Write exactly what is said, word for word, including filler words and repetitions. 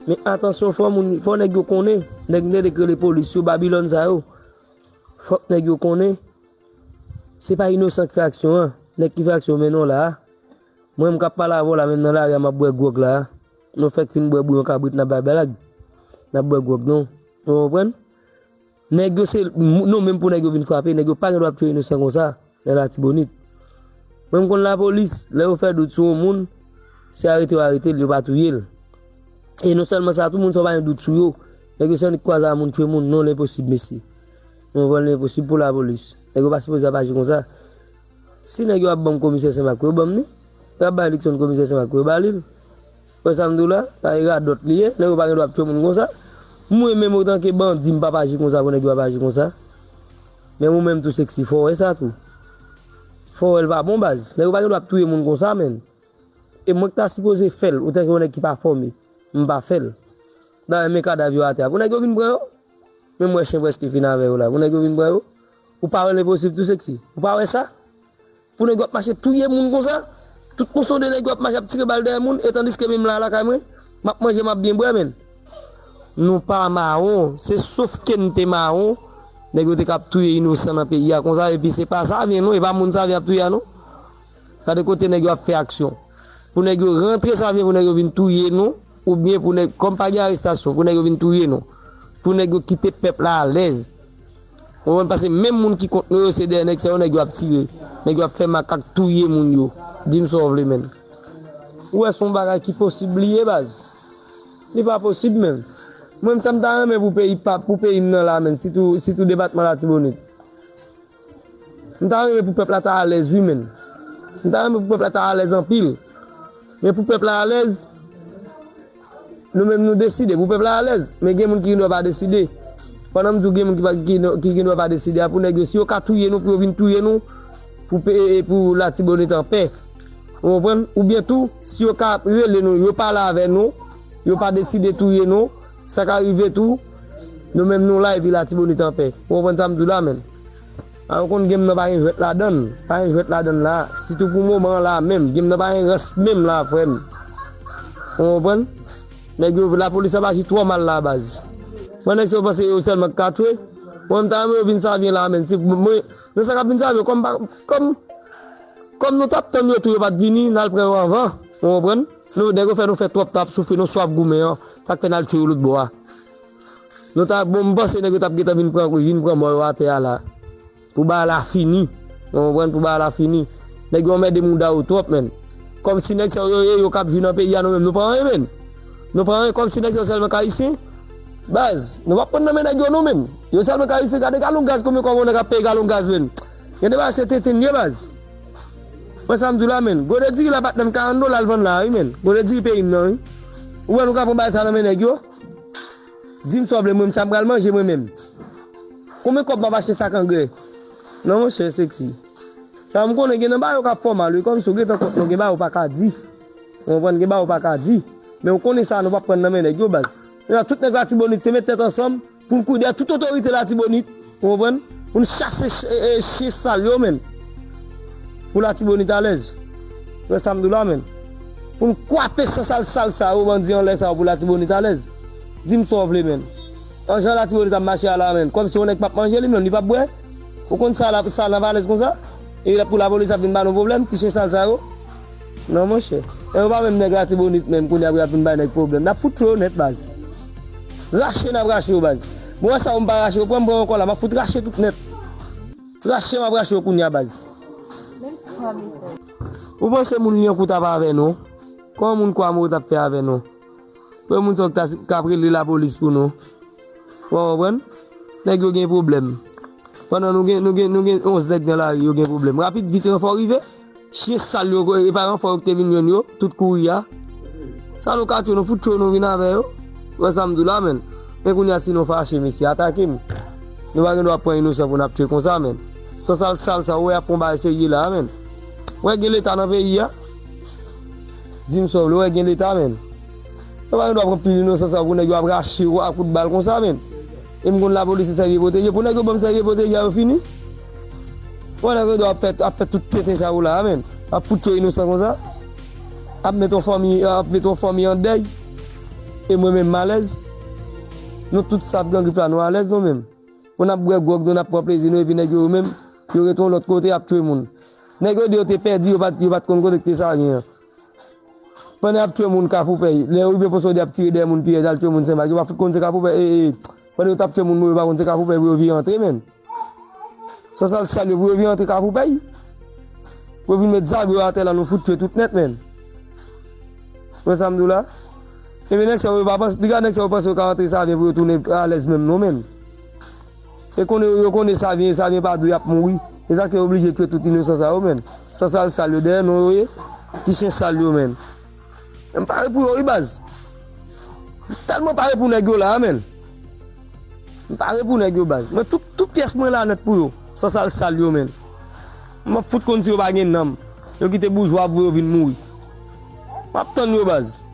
Men atansyon, fò moun, fò nèg yo konnen, nèg, nèg k rele polis yo, Babilòn sa yo. Fòk nèg yo konnen, se pa inosan k fè aksyon an. Nèg ki fè aksyon yo mennen w la a. Mwen, m k ap pale avè w la, menm nan lari a, m ap bwè gwòg la a. Nou fèk fin bwè bouyon kabrit, n ap bay blag. N ap bwè gwòg, non. Ou konprann? Nèg yo se nou menm pou nèg yo vin frape, nèg yo pa gen dwa ap tchwe inosan konsa nan Latibonit. Mwen, m konn lapolis, lè yo fè dout sou yon moun, se arete yo arete l, yo pa touye l. E non sèlman sa, tou moun sa yo pa gen dout sou yo. Nèg yo se annik kwaze a moun tchwe moun, non, l enposib, mesye. Nou konprann, l enposib pou lapolis. Nèg yo pa sipoze ap aji konsa. Si nèg yo ap ban m komisè Senmak, yo ban m li. Yo ap bay Luckson komisè Senmak, yo ba li l. Wè sa m di w la, sa e radòt li ye, nèg yo pa gen dwa ap tchwe moun konsa. Mwen menm, otanke bandi, m p ap aji konsa pou nèg yo ap aji konsa. Men ou menm tou, Sexy, fò w wè sa tou. Fò w wè l pa bon, baz. Nèg yo pa gen dwa ap touye moun konsa, menn. E mwen k ta sipoze fè l, otanke yon nèg ki pa fòme, m pa fè l. Dayè, men kadav yo atè a. Pou nèg yo vin pran yo, men m wè chen prèske fin avè yo la. Pou nèg yo vin pran yo, ou pa wè l enposib tou, Sexy? Ou pa wè sa? Pou nèg yo ap mache touye moun konsa? Tout mouson de nèg yo ap mache ap tire bal dèyè moun, e tandiske menm la, lakay mwen, m ap manje, m ap byen bwè, menn. Nou pa mawon, se sof ke n te mawon, nèg yo te k ap touye inosan nan peyi a konsa, epi se pa Savyen non, e pa moun Savyen ap touye a non. Gade kote nèg yo ap fè aksyon. Pou nèg yo rantre Savyen, pou nèg yo vin touye nou, oubyen pou nèg, kòm pa gen arestasyon, pou nèg yo vin touye nou. Pou nèg yo kite pèp la alèz. Ou konprann? Paske menm moun ki kont nou yo, se dèyè nèg sa yo, nèg yo ap tire. Nèg yo ap fè makak touye moun yo. Di m sa w vle, menn. Ou wè se yon bagay ki posib li ye, baz? Li pa posib, menn. Mwen, sa m ta renmen pou peyi pa, pou peyi m nan la, menn, sitou, sitou depatman Latibonit. M ta renmen pou pèp la ta alèz, wi, menn. M ta renmen pou pèp la ta alèz anpil. Men pou pèp la alèz, nou menm nou deside. Pou pèp la alèz, men gen moun ki gen dwa pa deside. Pandan m di w gen moun ki pa, ki, ki gen dwa pa deside a, pou nèg yo, si yo ka touye nou, pou yo vin touye nou, pou pe-, e pou Latibonit anpè. Ou konprann? Oubyen tou, si yo ka rele nou, yo pale avè nou, yo pa deside touye nou, sa ka rive tou, nou menm nou la epi Latibonit anpè. Ou konprann sa m di w la, menn? A, ou konn game nan pa gen jwèt ladann. Pa gen jwèt ladann la. Sitou pou moman an la menm. Game nan pa gen rans menm la, frè m. Ou konprann? Nèg yo, lapolis ap aji twò mal la, baz. Mwen, nèg sa yo panse yo sèlman k ka tchwe. Mwen, m ta renmen yo vin Savyen la, menn. Se mwen, nan sa k ap vin Savyen, kòm pa, kòm, kòm nou t ap tann yo tou, yo pa t vini, n al pran yo anvan. Ou konprann? Nou, nèg yo fè nou fè twòp tan ap soufri, nou swaf goumen an. Sa k fè n al tchwe yo lòt bò a. Nou ta, bon, m panse nèg yo t ap gentan vin pran, vin pran mò yo atè a la. Pou bagay la fini. Ou konprann? Pou bagay la fini. Nèg yo anmède mouda yo twòp, menn. Kòmsi nèg sa yo ye, yo k ap jwi nan peyi a, nou menm, nou pa anyen, menn. Nou pa anyen, kòmsi nèg sa yo sèlman k Ayisyen. Baz, nou p ap pran nan men nèg yo, non, menn. Yo sèlman k Ayisyen, gade galon gaz, konbyen kòb yon nèg ap peye galon gaz, menn. Gade bagay se tenten l ye, baz. Wè sa m di w la, menn. Gode diri la pa t menm karant dola l vann la, wi, menn. Gode diri peyi m nan, wi. Ou wè nou ka pran bagay sa nan men nèg yo? Di m sa w vle, mwen, sa m pral manje, mwen menm. Konbyen kòb m ap achte sak angrè? Non, monchè, Sexy. Sa m konnen gen nan bagay yo k ap fè w mal, wi, kòmsi w gentan kont nou, gen bagay ou pa ka di. Ou konprann, gen bagay ou pa ka di. Men ou konnen sa, nou p ap pran nan men nèg yo, baz. Men tout nèg Latibonit, se met tèt ansanm, pou n kouri dèyè tout otorite Latibonit, ou konprann? Pou n chase ch-, e, e, chen sal yo, menn. Pou Latibonit alèz. Wè sa m di w la, menn. Pou n kwape san sal sal sa yo, bandi anlè sa yo, pou Latibonit alèz. Di m sa w vle, menn. An jan Latibonit ap mache a la, menn. Kòmsi yon nèg p ap manje li menm, li p ap bwè. Ou konn sa la, sa nan valèz konsa? E pou lapolis ap vin ba nou pwoblèm, ti chen sal sa yo. Non, monchè. E yo pa menm nèg Latibonit menm, kounye a pou y ap vin bay nèg pwoblèm. N ap fout tchwe yo nèt, baz. Rache n ap rache yo, baz. Bon, wè sa yo m pa rache yo, pran m pran yo ankò la, m ap fout rache tout nèt. Rache m ap rache yo kounye a, baz. Ou panse moun Lyankou t ap avè nou? Kòman moun Kwamo t ap fè avè nou? Wè moun sa yo k ta, k ap rele lapolis pou nou. Ou konprann? Nèg yo gen pwoblèm. Pandan nou gen, nou gen, nou gen onz nèg nan lari, yo gen pwoblèm. Rapid, vit ranfò rive. Chen sal yo, e pa ranfò yo ki te vin jwenn yo, tout kouri a. Sa nou ka tchwe, nou fout tchwe, nou vin avè yo. Wè sa m di w la, menn. Men kounye a, si nou fache, mesye, atake m. Nou pa gen dwa pran inosan pou n ap tchwe konsa, menn. San sal sal sa, ou wè y ap fè yon bagay serye la, menn. Ou wè gen Leta nan peyi a? Di m sa w vle, ou wè gen Leta, menn. Nou pa gen dwa pran pil inosan sa pou nèg yo ap rache yo ak kout bal konsa, menn. E m konn lapolis se sèvi e pwoteje. Pou nèg yo ban m sèvi e pwoteje a, yo fini. Ou wè nèg yo ap fè, ap fè tout tenten sa yo la, menn. Ap fout tchwe inosan konsa. Ap met yon fanmi, ap met yon fanmi an dèy. E mwen menm m alèz. Nou tout staf Gran Grif la, nou alèz nou menm. Pou n ap bwè gwòg nou, n ap pran plezi nou, epi nèg yo, yo menm, yo rete yon lòt kote, y ap tchwe moun. Nèg yo di yo te pèdi, yo pa t, yo pa t konn kote ki te Savyen an. Pandan y ap tchwe moun Kafou Pèy, lè yo rive Pòsodi, y ap tire dèyè moun Pyè, y al tchwe moun Senmak, yo pa fout konn se Kafou Pèy. E, e, pandan yo t ap tchwe moun, yo pa konn se Kafou Pèy pou yo vin antre, menn. Sansal sal yo pou yo vin antre Kafou Pèy. Pou yo vin met zam yo atè la, nou fout tchwe tout nèt, menn. Wè sa m di w la? Ebyen, nèg sa yo pa panse, piga nèg sa yo panse yo ka antre Savyen pou yo tounen alèz menm non, menn. E konnen yo, yo konnen Savyen, Savyen pa dwe ap mouri. E sa ke yo oblije tchwe tout inosan sa yo, menn. Sansal sal yo dèyè nou yo ye. Ti chen sal yo, menn. M pare pou yo, wi, baz. M tèlman pare pou nèg yo la, menn. M pare pou nèg yo, baz. Mwen, tout, tout pyès mwen la nèt pou yo. Sansal sal yo, menn. M ap fout konn si yo pa gen nanm. Yo kite boujwa ap voye yo vin mouri. M ap tann yo, baz.